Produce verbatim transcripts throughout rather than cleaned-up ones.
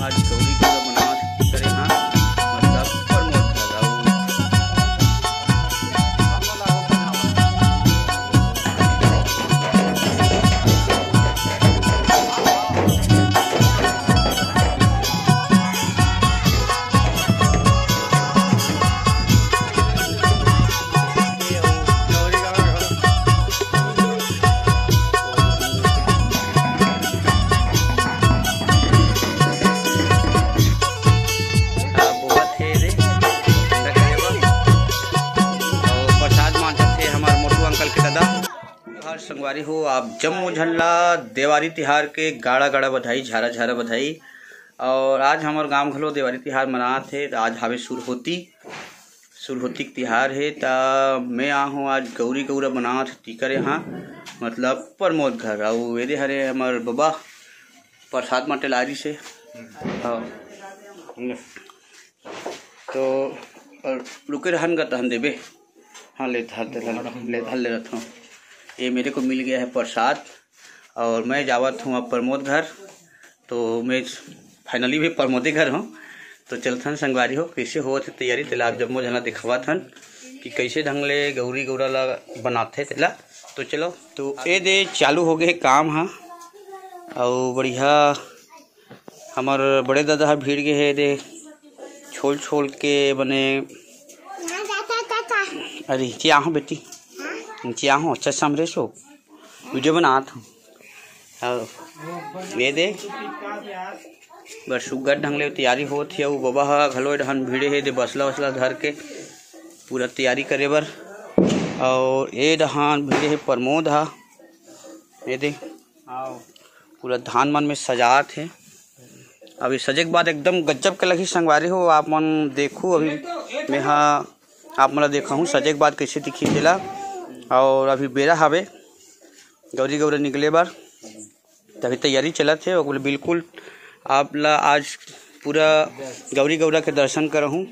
आज गौरी गौरा बनावत करे हाँ, मतलब प्रमोद घर। प्रसाद मांजत हे हमर मोटू अंकल के दादा। हर संगवारी हो, आप जम्मो झन ला देवारी तिहार के गाड़ा गाड़ा बधाई, झारा झारा बधाई। और आज हमर गांव घलो देवारी तिहार मनात हे। आज हावे सुरहोती, सुरहोती के तिहार हे, त मैं आहूँ आज गौरी गौरा बनात हे तीकर यहाँ, मतलब प्रमोद घर। अउ एदे हरे हमर बबा प्रसाद म टेलारी से। हाँ। तो और रुके रहन गा तहन देबे। हाँ, ले धर, ले धर, ले धर, ले रखता हूँ। ये मेरे को मिल गया है प्रसाद और मैं जावत हूँ अब प्रमोद घर। तो मैं finally भी प्रमोदे घर हूँ। तो चलथन संगवारी हो, कैसे होत हे तैयारी, तेला आप जम्मो झन ला दिखावत हन कि कैसे ढंग ले गौरी गौरा ला बनाथे तेला। तो चलो, तो ए दे चालू हो गए काम हा। अउ बढ़िया हमर बड़े दादा ह भीड़ गे हे दे, छोल छोल के बने। अरे नीचे आहो बेटी, नीचे आहो, अच्छा समरे सो वीडियो बनात हूँ। अउ ये दे बड़ सुग्घर ढंग ले तैयारी होत हे। अउ बबा ह घलो ए डहन भीड़े हे दे, बसला वसला धर के पूरा तैयारी करे बर। अउ ए डहन भीड़े हे प्रमोद ह, ये दे पूरा धान मन में सजात हे। अभी सजे के बाद एकदम गजब के लगही संगवारी हो, आप मन देखू। अभी मैं हा आप मन ला देखाहूँ सजे के बाद कैसे दिखही तेला। और अभी बेरा हवे गौरी गौरा निकले बर, तभी तैयारी चलत हे। ओकर बिल्कुल आप ला आज पूरा गौरी गौरा के दर्शन करहूँ।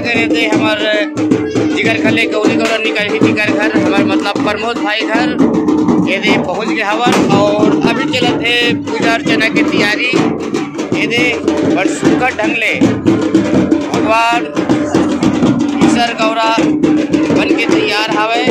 करे थे हमर जिगर घर ले गौरी गौरा निकलही जिगर घर, हमर मतलब प्रमोद भाई घर, ये दे पहुँच गए हवन और अभी चलत हे पूजा अर्चना के तैयारी। ये दे बड़ सुघर ढंग ले भगवान ईसर गौरा बन के तैयार हवे।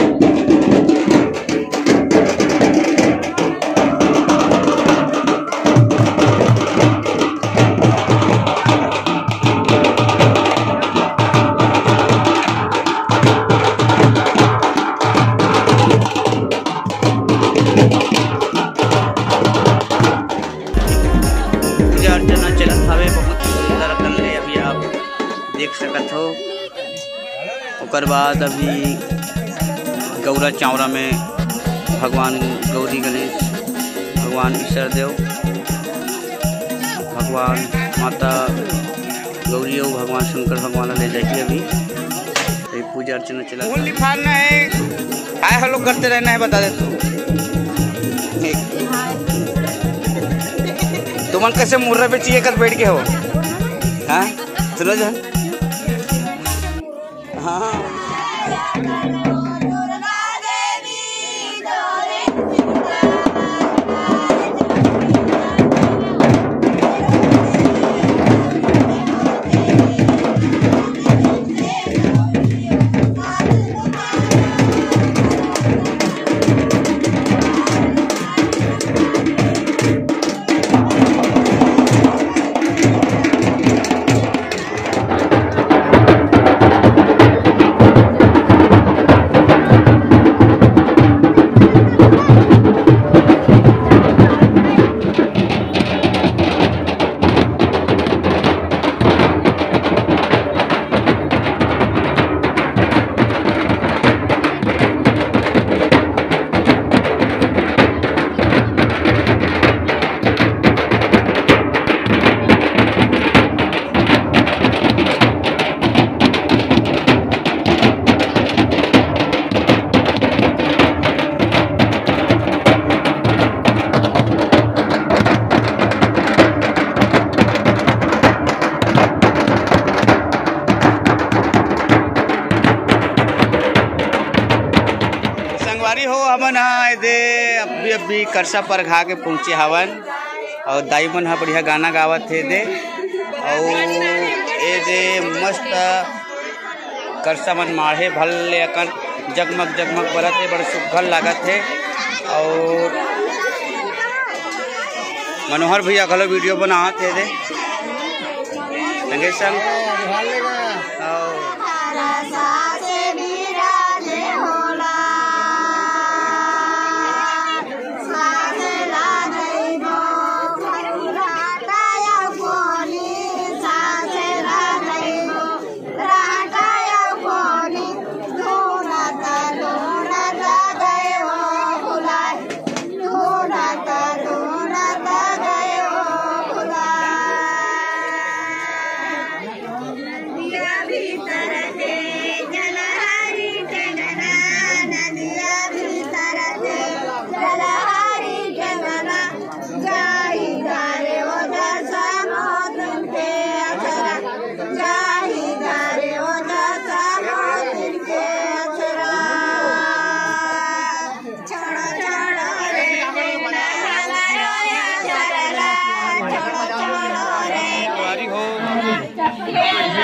पूजा अर्चना चलत हवे, बहुत सुंदर ढंग ले अभी आप देख सकत हो। ओकर बाद अभी गौरा चावरा में भगवान गौरी गणेश, भगवान ईसर देव, भगवान माता गौरी अउ भगवान शंकर भगवान ला ले जाही अभी। तो ये पूजा अर्चना चला। फूल निफारना है, काय हम लोग करते रहना है, बता दे तू। तुमन कैसे मुर्रा बेचिए कर बैठ के हो? हाँ, सुनो जा। हाँ। संगवारी हो, हमन ह एदे अभी अभी करसा परघा के पहुंचे हवन। अउ दाई मन ह बढ़िया गाना गावत हे दे, अउ ए दे मस्त करसा मन माढ़े भले अकन जगमग जगमग बरत हे, बड़ सुग्घर लागत हे। अउ मनोहर भैया घलो वीडियो बनावत हे दे संगे संग। अउ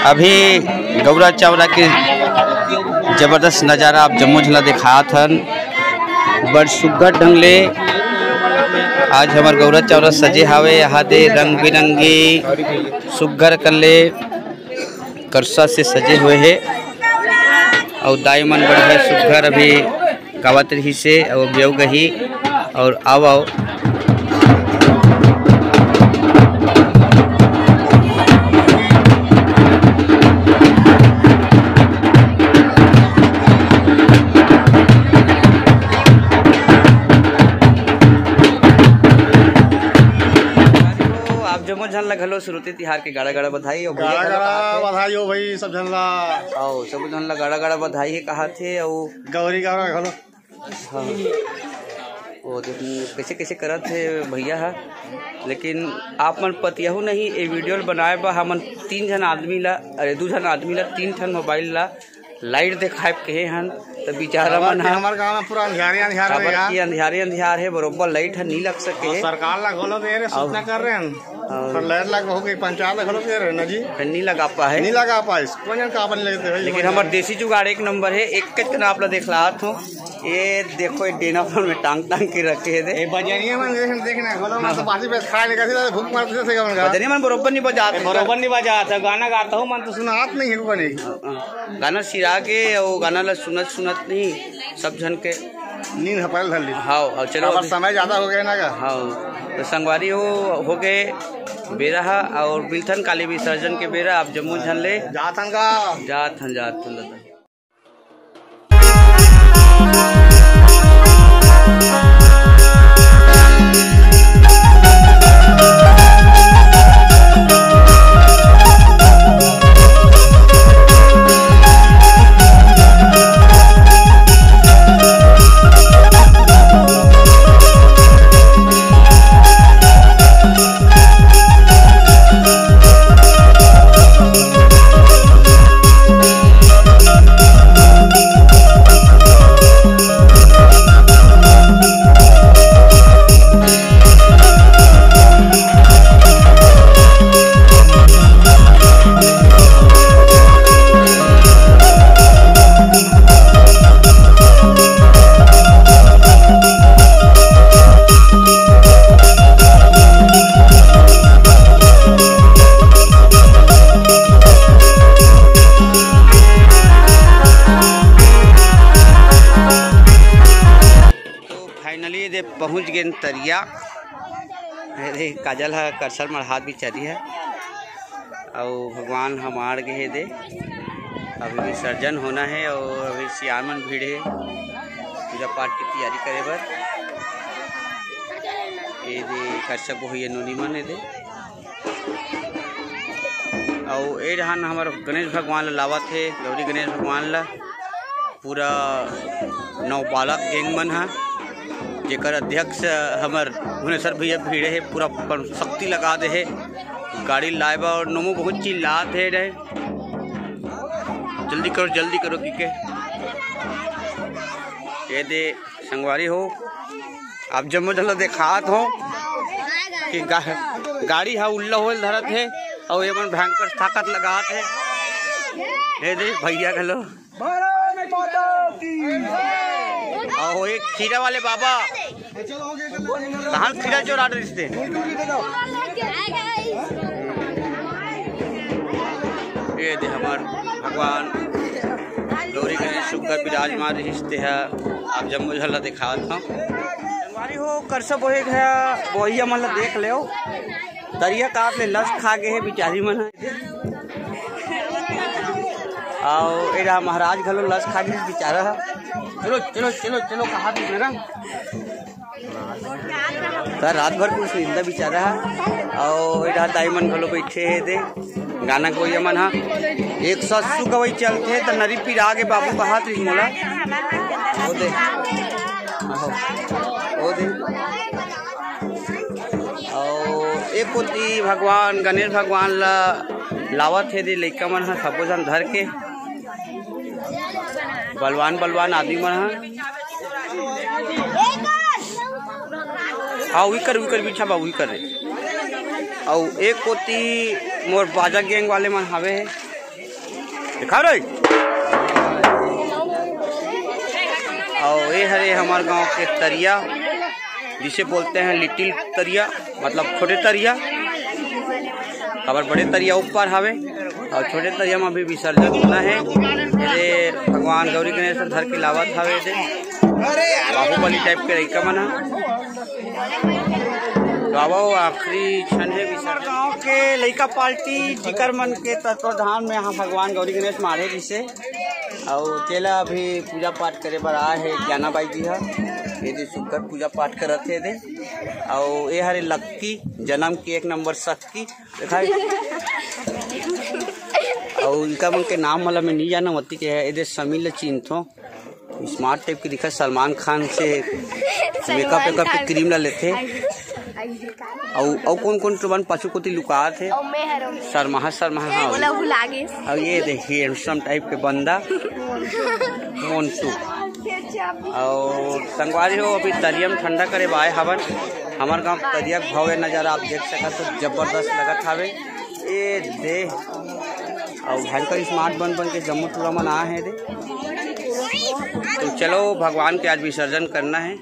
अभी गौरा चौरा के जबरदस्त नजारा आप जम्मो झन ला देखात हन। बड़ सुग्घर ढंग ले आज हमर गौरा चौरा सजे हावे। यहाँ दे रंग बिरंगी सुग्घर कर ले करसा से सजे हुए हे। अउ दाई मन बढ़िया सुग्घर अभी गावत रहिस हे, अउ बेव गही, अउ आव, आव। आप जम्मो झन ला घलो सुरती तिहार के गाड़ा गाड़ा बधाई। अउ भैया गाड़ा घलो गाड़ा कहात हे। बधाई हो भाई सब झन ला। अउ सब झन ला गाड़ा गाड़ा बधाई हे कहात हे। अउ गौरी गौरा घलो। हाँ। वो देख, कैसे कैसे करत हे भैया ह। लेकिन आप मन पतियहू नहीं, ए वीडियो ल बनाए बर हमन तीन झन आदमी ला, अरे, दू झन आदमी ला, तीन ठन मोबाइल ला लाइट देखाए कहे हन, त बेचारा हमर मन ह, हमर गांव में पूरा अंधियारे अंधियार काबर हे यार। कि अंधियारे अंधियार हे, बरोबर लाइट ह नी लग सके और हे। सरकार ला घलो दे रहे, सूचना अब कर रहे हैं। हाँ। पर लाइट लग हो गई, पंचायत ला घलो दे रहे ना जी। फिर नी लगा पाए। नी लगा पाए, कौन जन का अपन लेते भाई, लेकिन कौन हमर जन? देसी जुगाड़ एक नंबर हे, एक के तना आप ला देखलात हो। ये देखो, ये डेना पर में टांग टांग के रखे हे दे। ये बजनिया मन देख, देखना, घलो मन तो बासी पे खाए लेकर से भूख मारते से गवन का। बजनिया मन बरोबर नी बजात हे। बरोबर नी बजात हे, गाना गाता हूँ मन तो सुनात नहीं है को बने। गाना सिरा के, वो गाना ला सुनत सुनत नहीं, सब झन के नींद हपल धर ली। हाँ, हाँ, चलो अब अभी समय ज्यादा हो गया ना का? हाँ, तो संगवारी हो, हो गए बेरा हा और मिलथन काली विसर्जन के बेरा। आप जम्मो झन ले जात हन का? जात हन, जात हन दादा। तो finally दे पहुँच गेन तरिया। अरे काजल हा करसल मढ़ात बिचारी हा, अउ भगवान हा माड़ गे हे दे। अभी विसर्जन होना हे अउ अभी सियान मन भीड़ हे पूजा पाठ के तैयारी करे बर। ये दे करसल बोहिया नोनी मन हे दे। अउ ए डहान हमर गणेश भगवान ला लावत हे, गौरी गणेश भगवान ला। पूरा नौ बालक गैंग मन ह, जेकर अध्यक्ष हमर भुवनेश्वर भैया भिड़े हे, पूरा अपन शक्ति लगा दे हे गाड़ी लाए बर। अउ नोमू बहुत चिल्लात हे रहे, "जल्दी करो, जल्दी करो," कि के। ये दे संगवारी हो, आप जम्मो झन ल देखात हो कि गा-, गाड़ी ह उल्ला होल धरत हे अउ ये मन भयंकर ताकत लगात हे। ये दे भैया घलो। भारत माता की। अउ एक खीरा वाले बाबा, कहाँ खीरा चोरा रिश्ते। ये दे हमर भगवान गौरी गणेश सुग्घर विराजमान रिहिस तेहा आप जम्मो झन ला देखावत हव। संगवारी हो, करसा बोहे गया बोहिया मन ला देख लेव, तरिया काट ले लस खा गे हे बिचारी मन ह। अउ एरा महाराज घलो लस खा गे बिचारा ह। चलो, चलो, चलो, चलो, कहा भी मेरा। त रात भर कुछ निंदा बिचारा ह। अउ एरा दाई मन घलो बइठे हे दे। गाना गवइया मन ह। एक सौ अस्सी गवई चलथे त नरी पिरा गे बाबू कहात रिहिस मोला। ओ दे। आहो। ओ दे। अउ एक कोती भगवान, गणेश भगवान ला लावत हे दे लइका मन ह सबो झन धर के। बलवान बलवान आदमी मन ह। हाँ, उही कर, उही कर, बिछा बा, उही कर रे। अउ एक कोती मोर बाजा गैंग वाले मन हावे हे। देखा रे। अउ ए हरे हमर गांव के तरिया, जिसे बोलते हैं लिटिल तरिया, मतलब छोटे तरिया। काबर बड़े तरिया ऊपर हावे। अउ छोटे तरिया म अभी विसर्जन होना हे। ये भगवान गौरी गणेश धर के लावत हावे दे। बाहुबली टाइप के लइका मन ह। तो आवो, आखिरी क्षण हे विसर्जन। गांव के लइका पार्टी जिकर मन के तत्वाधान में यहाँ भगवान गौरी गणेश माढ़े रिहिसे। अउ तेला अभी पूजा पाठ करे बर आए हे ज्ञाना बाई जी ह। ये दे सुग्घर पूजा पाठ करत हे दे। अउ ये हरे लक्की, जनम के एक नंबर सक्की। देखा, अउ इनका मन के नाम वाला मैं नहीं जाना, वती के है, एदे समीर ल चिन्हथों। स्मार्ट टाइप के दिखत, सलमान खान से मेकअप वेकअप के क्रीम ला लेथे। अउ अउ कौन कौन तो मन पाछू कोती लुकात हे। अउ मैं हरो। शर्मा शर्मा, हाँ। ओला भुला गे। अउ ये देखिए, हैंडसम टाइप के बंदा मोंटू। अउ संगवारी हो, अभी तरिया म ठंडा करे बर आए हवन। हमर गांव तरिया के भव्य नजारा आप देख सकत हो, जबरदस्त लगत हावे। ए दे, अउ भयंकर स्मार्ट बन बन के जम्मो टूरा मन आए हे रे। तो चलो, भगवान के आज विसर्जन करना है।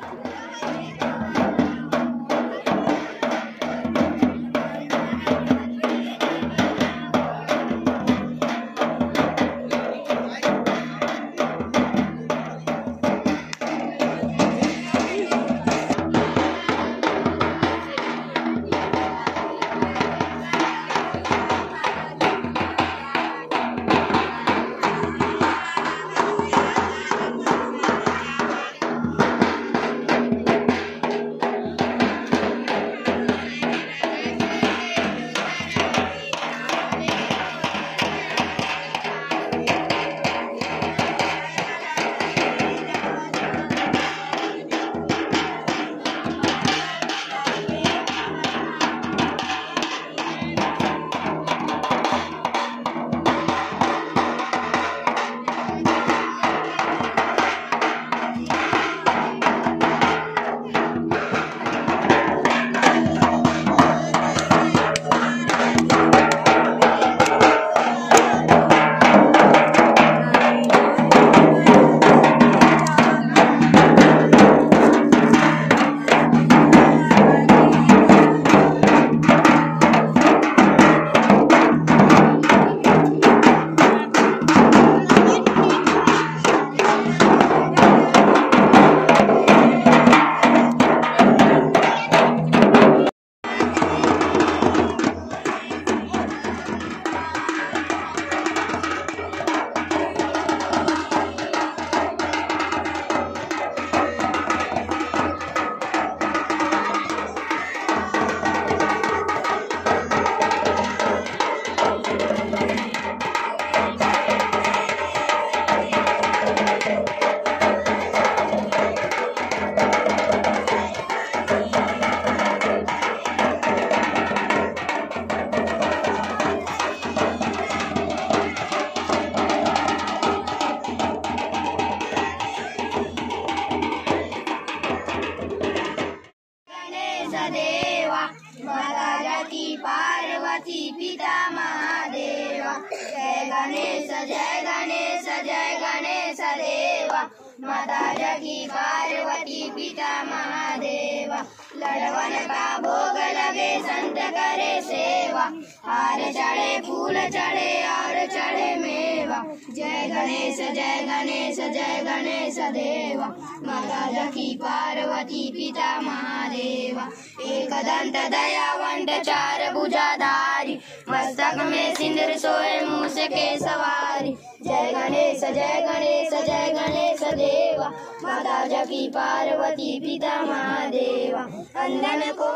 गणेश देवा, माता जाकी पार्वती पिता महादेवा। जय गणेश, जय गणेश, जय गणेश देवा। माता जाकी पार्वती पिता महादेवा। लडवन का भोग लगे संत करे सेवा। हार चढ़े, फूल चढ़े और चढ़े मेवा। जय गणेश, जय गणेश, जय गणेश देवा। माता जाकी पार्वती पिता महादेवा। एक दंत दयावंत चार भुजाधारी। मस्तक में सिंदूर सोए मूस के सवारी। जय गणेश, जय गणेश, जय गणेश देवा। माता जाकी पार्वती पिता महादेवा। अंदन को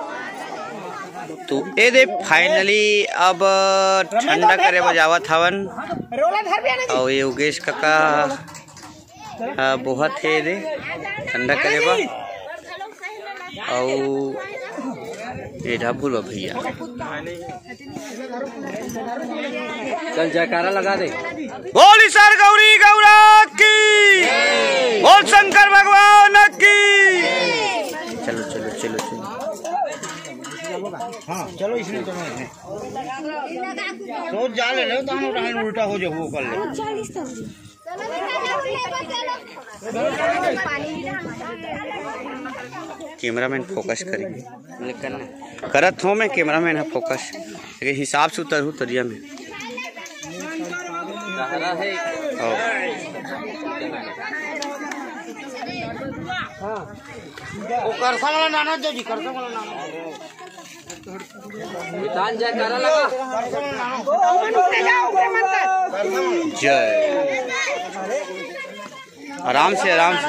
तो ए दे, finally अब ठंडा करे बर जावत हवन। रोला धर भी आना जी। अउ योगेश काका, हाँ, बोहत हे रे, ठंडा करे बर। अउ ए ढाबुल भैया। चल, जयकारा लगा दे। बोल सर गौरी गौरा की, बोल शंकर भगवान की। चलो, चलो, चलो, चलो। हाँ, चलो, इसमें चलो, इसमें। तो जा ले रहे हो, तो हम उल्टा हो जाओ, वो कर ले। कैमरामैन फोकस करेंगे। करत हो मैं, कैमरामैन ह फोकस। लेकिन हिसाब से उतरहू तरिया में। हाँ। वो करसा वाला नाना जो जी, करसा वाला नाना। मितान जयकारा लगा। जय। आराम से, आराम से।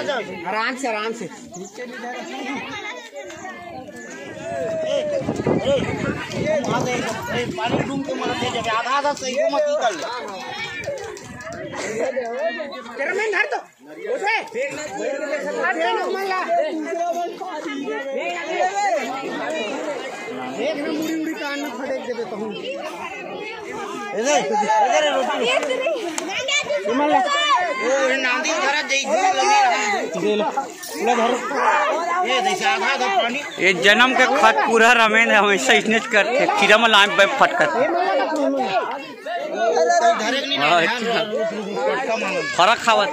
आराम से, आराम से। पानी डूब के मरत है, जब आधा आधा सही को मत निकल ले। तेरा मैं धर तो। उठे। तेरा नाम ला। देख ना, मुड़ी उड़ी कान में फटक देबे कहूँ। इधर, इधर है रोटी। ये मन ला। ओ, ये नांदी उधर आ जाई, गुरु लगे रहा। दे लो। पूरा धर। ये जैसे आधा आधा पानी। ये जन्म के खत पूरा रमेन हे, हमेशा इसने करथे, खीरा में लाम पे फटकत। ये मन ला, ये मन ला। अच्छा। फरक खावत।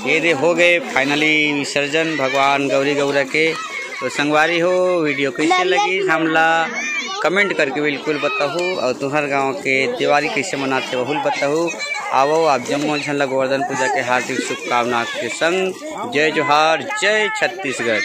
ये दे हो गए finally विसर्जन भगवान गौरी गौरा के। तो संगवारी हो, video कैसे लगी हमला comment करके बिल्कुल बताहू, और तुम्हर गांव के दिवाली कैसे मनाथे वहू ल बताहू। आवो आप जम्मो झन ला गोवर्धन पूजा के हार्दिक शुभकामना के संग जय जोहार, जय छत्तीसगढ़।